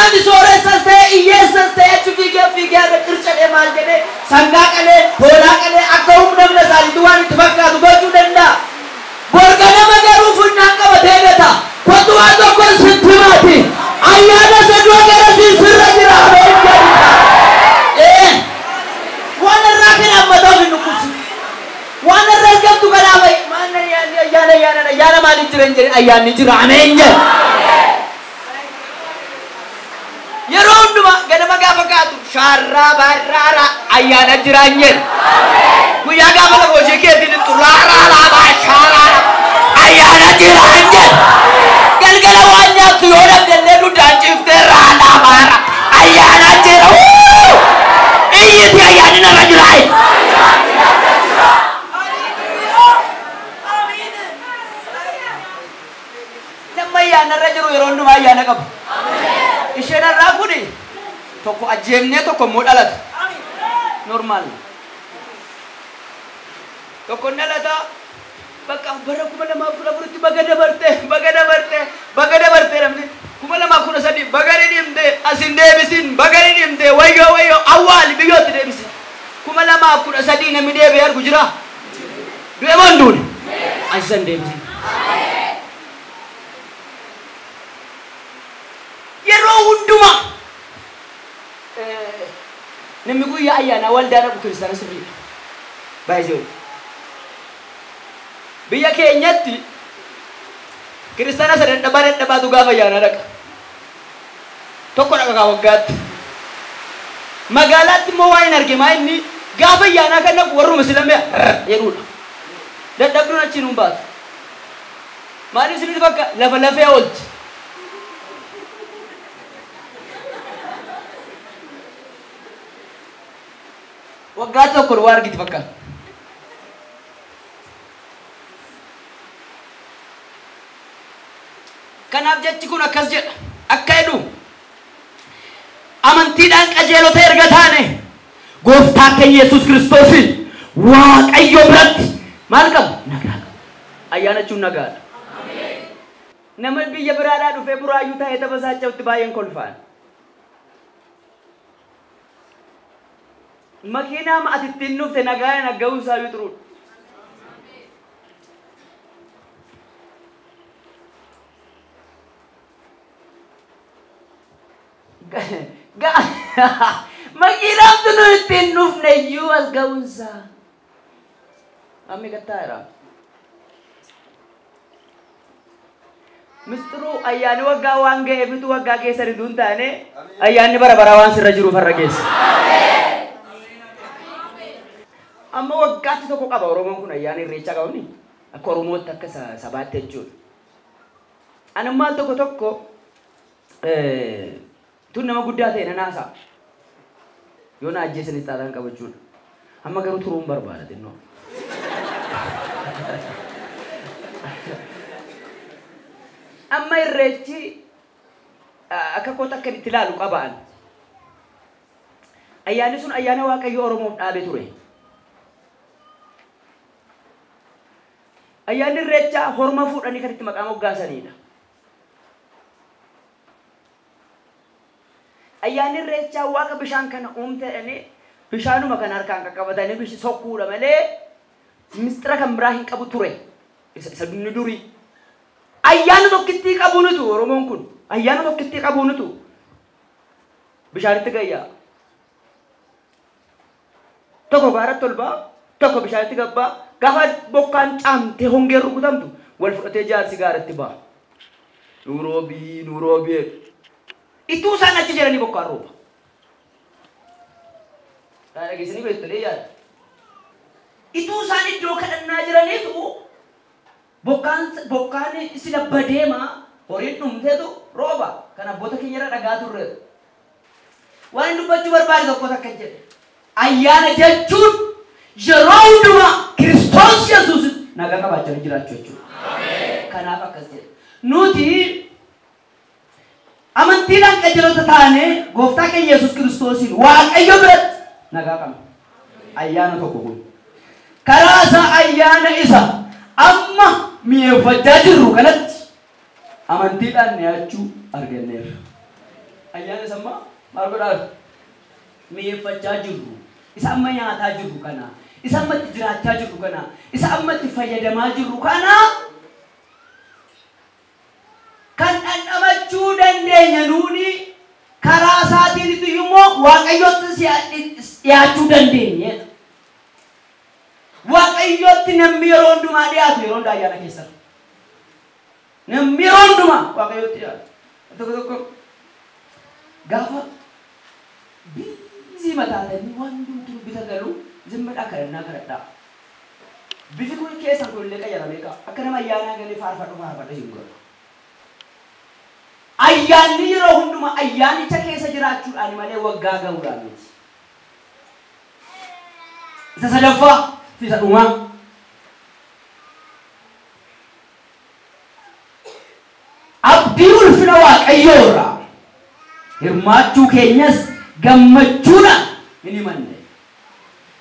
Namni sooressas ta'e hiyyeessas ta'e achi fiigee fiigee har'a qircadhee maal jedhee sangaa qalee hoolaa qalee akka humna humna isaaniitti waan itti fakkaatu gochuu danda'a. Borganama garuu funyaan qabatee gata. Kottu waan tokko sitti himaati. Ayyaana isa du'a gara sirra jira. Ameen jedhita. Waan irraa kana ammataa of hin dhukkubsitu. Waan irra argamtu kanaaf ayyaana ayyaana ayyaana maaliif jira hin jedhin ayyaanni jira. Ameen jedha. Yeroo hundumaa ganama gaafa kaatu shaarraa barraara ayyaana jiraan jedha. Guyyaa gaafa lafa hojii keetiin ittu raaraa laabaa shaaraara ayyaana jiraan jedha. Galgala waan nyaattu yoo dhabdellee dugdaan ciiftee raalaa baara ayyaana jira. Iyyiti ayyaanni narra jira. Nama ayyaana irra jiru yeroo hundumaa ayyaana qabu. Isheen irraa kuni tokko ajjeemnee tokko immoo dhalata. Normaal. Tokko dhalata bakka bara 2014tti baga dabarte baga dabarte baga dabarte namni 2013 baga ni dhimte asin deebisin baga ni dhimte wayyoo wayyoo awwaali biyyootti deebisin. 2013 namni deebi'ee argu jira. Du'e moo hin duune? Asisan deebisin. Yeroo hundumaa namni guyyaa ayyaanaa waldaa dhaqu kiristaana sirriidha. Baay'ee biyya keenyatti kiristaana isa dadhabaa dadhabaatu gaafa ayyaanaa dhaqa. Tokko dhaqa kaa waggaatti. Magaalaatti immoo waan hin arge maa inni gaafa ayyaanaa kan dhaqu warruma silamee jedhudha. Dadhabduun achiin hin baatu. Maaliif isinitti fakka lafa lafee oolti. Waggaa tokko waa argiti fakkaata. Kanaaf jechi kun akkas jedha. Akka jedhu amantiidhaan qajeelota erga taane gooftaa keenya Yesuus Kiristoosiin Waaqayyo biratti maal qabu? Nagaa qabu. Ayyaana jechuun nagaadha. Nama biyya biraadhaa dhufee buraayyuu taa'ee taphasaachaatti baay'een kolfaan. Makiinaa ati ittiin dhufte nagaa nagahuu isaa iyyuu xuruudha. Makiinaan tun ittiin dhufne iyyuu as ga'uun isaa. Amma gattaa jira. Mistiruu ayyaanni waggaa waan ga'eefitu waggaa keessa rituu hin taane ayyaanni bara baraa waan sirra jiruuf har'a geessa. Amma waggaatti tokko qaba Oromoon kun ayyaana irreechaa qabni akka Oromootti akka sabaatti jechuudha. Ani maal tokko tokko tun nama guddaa ta'e nan haasa'a. Yoo na ajjeesanis xaaxaan qaba jechuudha. Amma garuu turuun barbaada xinnoo. Amma irreechi akka kootu akka itti ilaalu qaba'an. Ayyaanni sun ayyaana Waaqayyo Oromoof dhaabe ture. Ayyaanni irreechaa horma fuudhanii kan itti maqaa moggaasanidha. Ayyaanni irreechaa waaqa bishaan kana uumte jedhanii bishaanuma kana harkaan qaqqabatanii sokkuudha malee mistira kan biraa hin qabu ture. Isa dunni durii. Ayyaana tokkittii qabuunutu Oromoon kun ayyaana tokkittii qabuunutu bishaanitti gayyaa. Tokko gaaratti ol ba'a, tokko bishaanitti gabbaa. Gaafa bokkaan caamtee hongeen rukutamtu wal fudhatee jaarsi gaaratti ba'a. Nuuroobii nuuroobii. Ituu isaan achi jedhanii bokkaan rooba. Dhageessanii beektu yaada. Ituu isaan iddoo kadhannaa jiraniitu bokkaan sila badeema horiin dhumteetu rooba. Kan abboota keenya irra dhagaa turreetu. Waan dubbachuu barbaade tokko takka jedhe. Ayyaana jechuun yeroo hundumaa Kiristoos Yesuus nagaa qabaachaa jiraachuu jechuudha. Kanaaf akkas jedhe. Nuti amantiidhaan qajeelota taane gooftaa keenya Yesuus Kiristoosiin Waaqayyo biratti nagaa qabna. Ayyaana tokko kun. Karaa isaa ayyaana isa amma mi'eeffachaa jirru kanatti amantiidhaan nyaachuu arganneerra. Ayyaana samma maal godhaa mi'eeffachaa jirru. Isa amma nyaataa jirru kana. Isa amma itti jiraachaa jirru kana. Isa amma itti fayyadamaa jirru kana. Kan dhandhamachuu dandeenya nuuni karaa isaatiinitu immoo Waaqayyotti dhiyaachuu dandeenya. Waaqayyotti namni yeroo hundumaa dhiyaatu yeroo hundaa ayyaana keessa. Namni yeroo hundumaa Waaqayyotti dhiyaatu. Tokko tokko gaafa biizii mataatanii waan hundumtuu bita galu zimmadhaa kadhannaa kadhadhaa. Bifi kun keessan kun illee qayyaramee qaba. Akka nama ayyaanaa galee faarfadhu faarfadhu hin godhu. Ayyaanni yeroo hundumaa ayyaanicha keessa jiraachuudhaan malee waggaa ga'uudhaan miti. Isa sadaffaa fi isa dhumaa. Abdii ulfina Waaqayyoo irraa hirmaachuu keenyas gammachuudhaan hin himanne.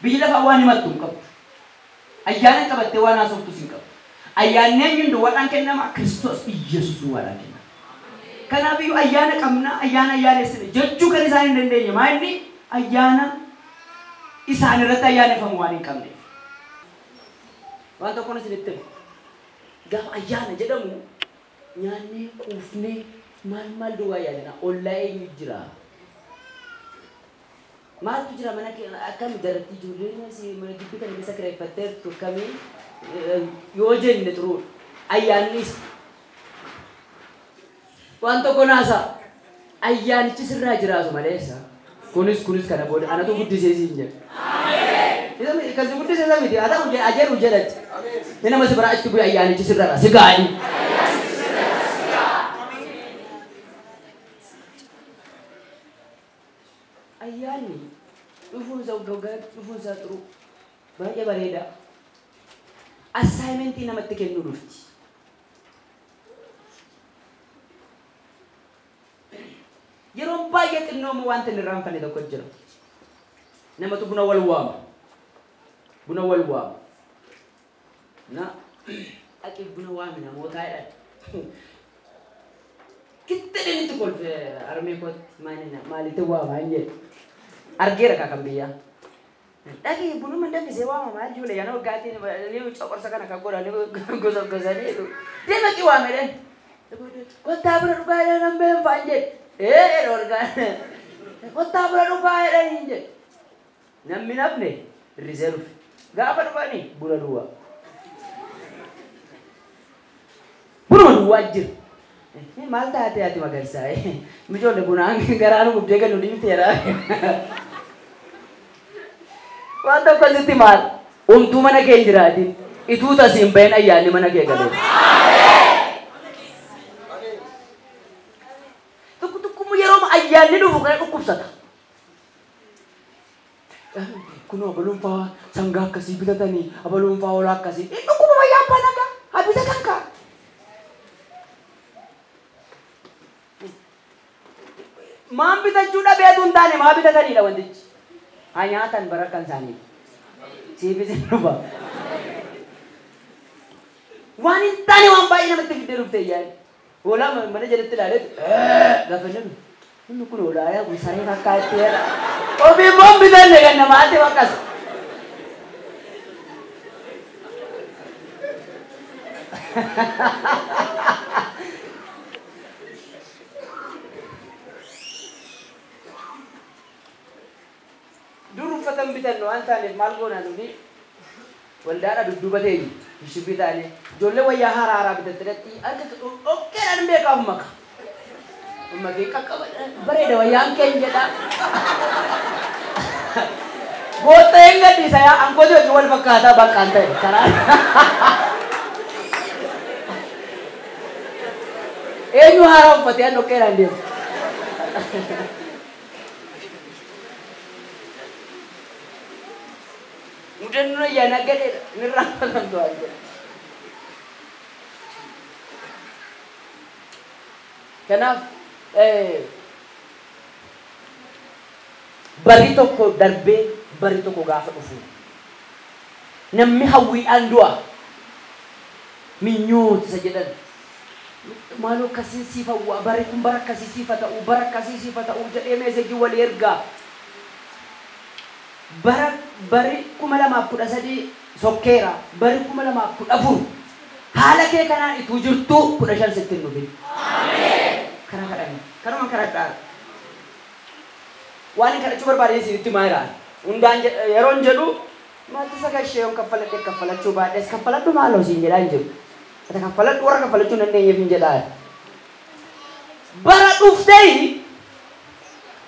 Biyyi lafaa waan himattu hin qabdu. Ayyaana qabattee waan haasoftus hin qabdu. Ayyaanni eenyuun duwwaadhaan kennama? Kiristoos Iyyasuus duwwaadhaan kennama. Kanaafiyyuu ayyaana qabna, ayyaana ayyaanessine jechuu kan isaan hin dandeenye maa inni ayyaana isaan irratti ayyaaneffamu waan hin qabneef. Waan tokkoon isinitti hima. Gaafa ayyaana jedhamu nyaannee quufnee maal maal duwwaa yaadana ollaa eenyu jira? Maaltu jira mana kee akkami jaratti ijoolleen si mana gibbii kana keessa kireeffatteertu akkamii yoo jenne xuruudha. Ayyaannis waan tokko naasa ayyaanichi sirraa jiraatu maleessa. Kunis kunis kana booda anatu guddisee siin jedha. Kan si guddisee isa miti haa ta'u ajeeru jedhatti. Inni nama si biraa achitti bu'e ayyaanichi sirraa si gaadhi. Ayyaanni dhufuun isaa waggaa dhufuun isaa xuru baay'ee bareeda. Assaayimentii namatti kennuu dhufti. Yeroon baay'ee xinnoo wanta hin irraanfanne tokko jira. Namatu buna wal waama. Buna wal waama. Na dhaqee buna waami namootaa jedhan. Kittee itti kolfe harmee kootti maalitti waama hin jedhe. Argeera kaa kan biyyaa. Dhaqee bunuma danfisee waama maal ijoollee yana waggaatiin coqorsa kana kan godhanii gosa gosaniitu. Deemaqii waame jedhan. Kottaa bira dhugaa jedhan hambeen fa'aan jedhe. Ee orgaan. Kottaa bira dhugaa jedhan hin jedhe. Namni nafne hir'isee dhufe. Gaafa dhufanii buna duwwaa. Bunuma duwwaa jira. Maal taate ati magarsaa? Mijoollee bunaan garaa nu gubdee kan nu dhiifteera. Waan tokko sitti maal? Umtuu mana kee hin jiraatin. Ituu tasiin bahin ayyaanni mana kee galeera. Tokko tokkommoo yeroo ayyaanni dhufu kana dhukkubsata. Kunoo abaluun fa'aa sangaa akkasii bitatanii abaluun fa'aa hoolaa akkasii. Inni dhukkuba fayyaa abbaa nagaa haa bitatan kaa. Maan bitachuu dhabeetu hin taane maa bitatanidha wantichi. Haa nyaatan bara kan isaanii. Siifis hin dhufa. Waan hin taane waan baay'ee namatti fiddee dhufte ayyaanni. Hoolaa mana jalatti ilaaleetu gaafa inni inni kun hoolaa yaa kun saree fakkaatteera. Ofii immoo hin bitanne kan namaatti akkas. Dur uffata hin bitannu waan taaneef maal goona nuti waldaadha dudduuba teenye shibbii taane ijoollee wayyaa haaraa haaraa bitatte harka dhokkeedhaan beekaa ummaka. Ummakee qaqqaba bareeda wayyaan keenya jedha. Goottee hin gadhiisa yaa ankooti wajjin wal fakkaataa baqqaan ta'e karaa. Eenyu haaraa uffatee an dhokkeedhaan deemu. Mudannoon ayyaanaa gadheedha. Inni irraanfatamtu waan jedha. Kanaaf barri tokko darbee barri tokko gaafa dhufu namni hawwiidhaan du'a minyoota isa jedhan Maaloo akkasiin siif hawwa barri kun bara akkasii siif haa ta'u bara akkasii siif haa ta'u jedhee meesejii walii ergaa. Bara barri 2013 sokkeera barri 2014 haala kee kanaan ituu jirtu 15 sitti hin dhufin. Kana kadhanne kanuma kadhadhaa. Waan hin kadhachuu barbaade isinitti himaa jira. Hundaan yeroon jedhu maaltu isa gashee yoon kaffaladhe kaffalachuu baadhes kaffaladhu maaloo siin jedhaa hin jiru. Ati kaffalladhu warra kaffalachuu hin dandeenyeef hin jedhaa. Bara dhuftee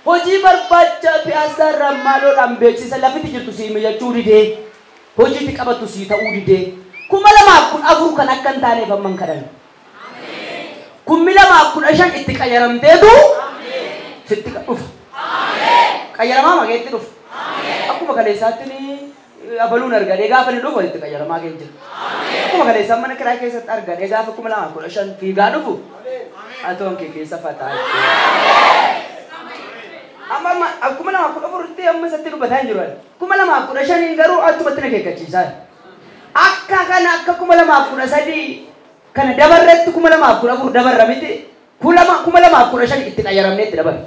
hojii barbaacha piyaasaa irraa maaloodhaan beeksisa lafitti jirtu sii mijachuu didee hojiitti qabattu sii ta'uu didee 2014 kan akka hin taaneef amma hin kadhanne. 2015 itti qayyaramteetu sitti dhufa. Qayyaramaa mageetti dhufa. Akkuma kaleessaatti ni abaluun argadee gaafa ni dhufu itti qayyaramaa kee jira. Akkuma kaleessaan mana kiraa keessatti argadee gaafa 2015 fiigaa dhufu atoon kee keessa fataa. Amma 2014 amma isatti dubbataa hin jiru. 2015 garuu achumatti na keekkachiisaa. Akka kana akka 2013 kana dabarretti 2014 dabarra miti 2015 itti qayyaramnee itti dabarra.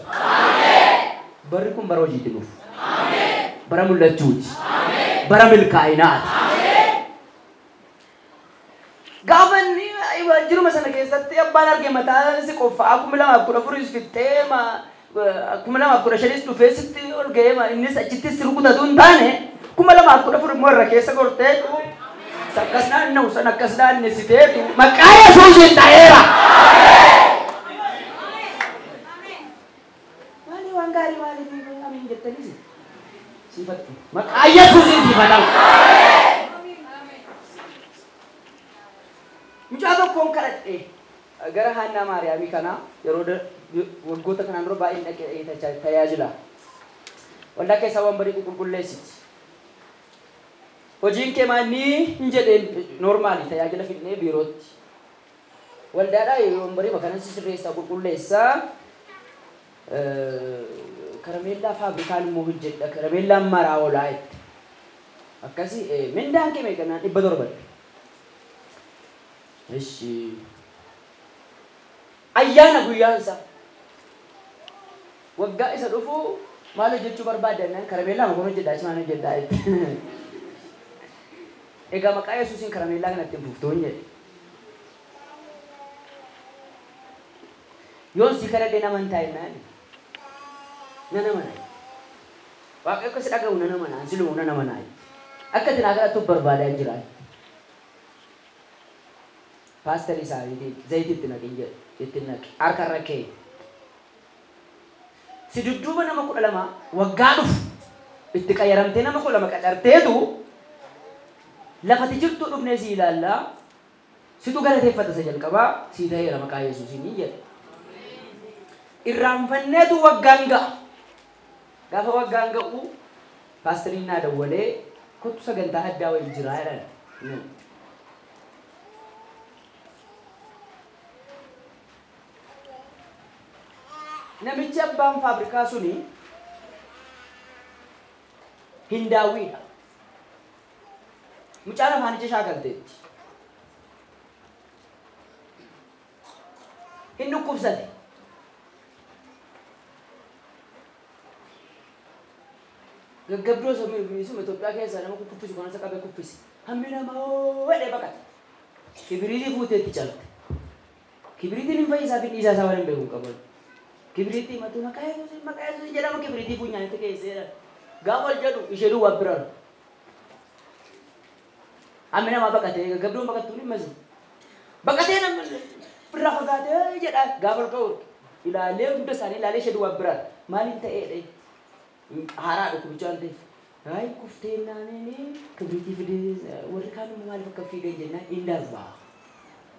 Barri kun bara hojiitti dhufu. Bara mul'achuuti. Bara milkaa'inaati. Gaafa inni jiruma sana keessatti abbaan arge mataa si qoffaa 2014 fixxee 2015 dhufee sitti ol ga'ee innis achitti si rukutatu hin taane 2014 immoo irra keessa gorteetu akkas naanna'u san akkas naannessiteetu maqaa Yesuusiin ta'eera. Maali waan gaarii maaliif amiin jettaniis siifattu maqaa Yesuusiin siifatamu. Mucaa tokkoon kadhadhe gara Haannaa Maariyaamii kana yeroo waggoota kanaan dura baay'een dhaqee tajaajila. Waldaa keessaa waan barii qulqulleessiti. Hojiin kee maal hin jedheen noormaali tajaajila fidnee biirootti. Waldaadhaa wambarii makanan sirreessaa qulqulleessaa. Karameellaa faabrikaan immoo hojjedha. Karameellaan maraa oolaa jette. Akkasii mindaan kee meeqa 700. Ishi ayyaana guyyaan isaa. Waggaa isa dhufu maal hojjechuu barbaaddan karameellaa makoon hojjedhaa achi maal hojjedhaa jette. Egaa maqaa Yesuusiin karameellaa kanatti hin fuftuu hin jedhe. Yoon si kadhadhe nama hin taa'in nan amana. Waaqayyo akka si dhaga'u nan amana, ansi lumu nan amana. Akka itti naa kadhattuuf barbaadaa jira. Paasterii isaaniitiin zayitii itti naqi jedhe itti naqi harka irra kee. Si dudduuba nama 12 waggaa dhufu itti qayyaramtee nama 12 qacarteetu lafati jirtu dhufnee si ilaallaa situ galateeffata isa jalqabaa si ta'eera maqaa Yesuusiin jedhe. Irraanfanneetu waggaan ga'a. Gaafa waggaan ga'u paasteriin naa dawwalee kottu sagantaa addaa wayii jira jedhan. Namichi abbaan faabrikaa suni Hindaawwiidha. Mucaan afaanicha shaakalteetti. Hin dhukkubsate. Gaggabdoo suma Itoophiyaa keessaa nama kukkuffisu kan isa qabee kuffise. Hammi namaa hoo baqate. Kibiriitii fuuteetti calte. Kibiriitiin hin fayyisaa fi dhiisaa isaa waan hin beeku qaban. Kibiriitii matu maqaa Yesuus jedhama kibiriitii funyaanitti keesseedha. Gaafa ol jedhu ishee duwwaa bira. Hammi namaa baqatee gaggabdoon baqattuun hin masin. Baqatee namni birraa fagaatee jedha gaafa ol ka'u ilaalee hunda isaanii ilaalee ishee duwwaa bira. Maaliin ta'eedha? Haaraa dhukkubicha waan ta'eef. Hayi kuftee naanini kibiriitii fidee warri kaan immoo maaliif akka fiigan jennaan hin darbaa.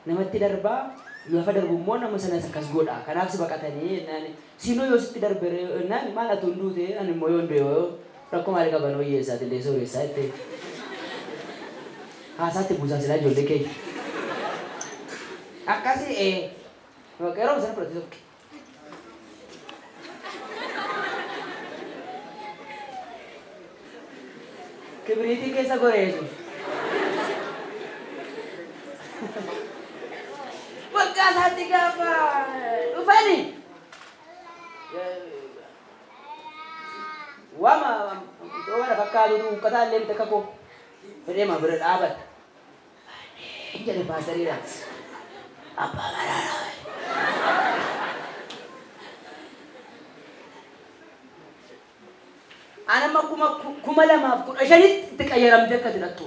Namatti darbaa lafa darbu immoo nama sanas akkas godha. Kanaaf si baqatanii jennaan siinoo yoo sitti darbe jennaan maal ati hunduu ta'e ani immoo yoon du'e rakkoo maalii qaban hiyyeessaati illee sooressaa jettee. Haasaatti buusaa silaa ijoollee keenya. Akkasii yeroo sana fudhatee tokko. Kibiriitii keessa gore Yesuus. Waggaa isaatti gaafa dhufani wama iddoo kana fakkaatu huqqataa illee miti akka koo fedheema bira dhaabata. Hin jedhe paasariidha. Abbaa maraaraa. Anamma 2015tti itti qayyaramte akka jedhattu.